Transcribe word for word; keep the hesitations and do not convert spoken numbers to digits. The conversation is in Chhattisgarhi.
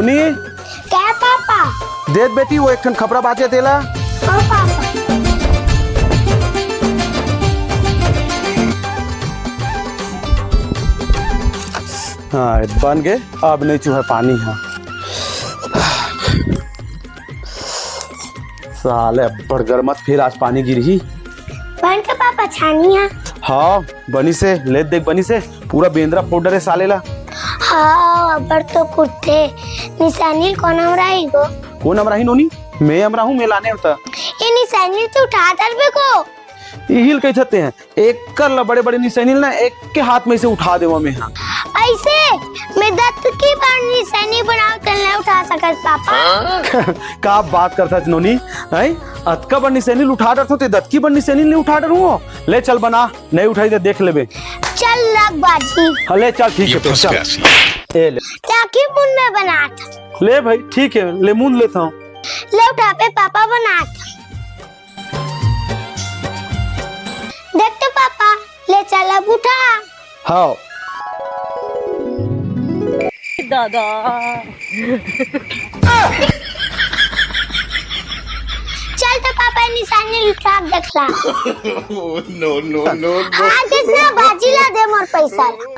नी। का पापा? दे बेटी, वो एक ठन खपरा बाचे तेला। हाँ पापा। हाँ, बन गे। अब नहीं चुहे पानी। हाँ, साले अब्बड़ गरमत, फिर आज पानी गिरही। बन के पापा छानी हा। हाँ, बनी से, ले देख बनी से, पूरा बेंदरा पाउडर है साले ला। हाँ, अब्बड़ तो कुटथे। निसैनी ल कोन अमराही गो? कोन अमराही नोनी? मैं अमराहूँ, मैं लाने होता। ये निसैनी ल तो उठा डरबे को। इही ल कहिथे तें, एकर ला बड़े-बड़े निसैनी ल ना, एक के हाथ में से उठा देवा मैं, हाँ। ऐसे? मैं दतकी बड़ निसैनी बनाव, तेला नहीं उठा सकत पापा। का बात करथस नोनी, हैं? अतका बड़ निसैनी ल उठा डरथो, तें दतकी बड़ निसैनी ल नहीं उठा डरहूँ? ले चल बना, नहीं उठाही त देख लेबे। चल रख बाजी। हाँ, ले चल, ठीक है, ये तो चल। कैसी? ए ले। चाकी मुन में बनात। ले भाई, ठीक है, ले मुन लेता हूँ। ले उठा पे पापा बनात। देख तो पापा, ले चल अब उठा। हाँ। दादा। चल तो पापा निसैनी ल उठा के देखला। No, no, no, no। आज इतना बाजी ला दे मोर पैसा ला।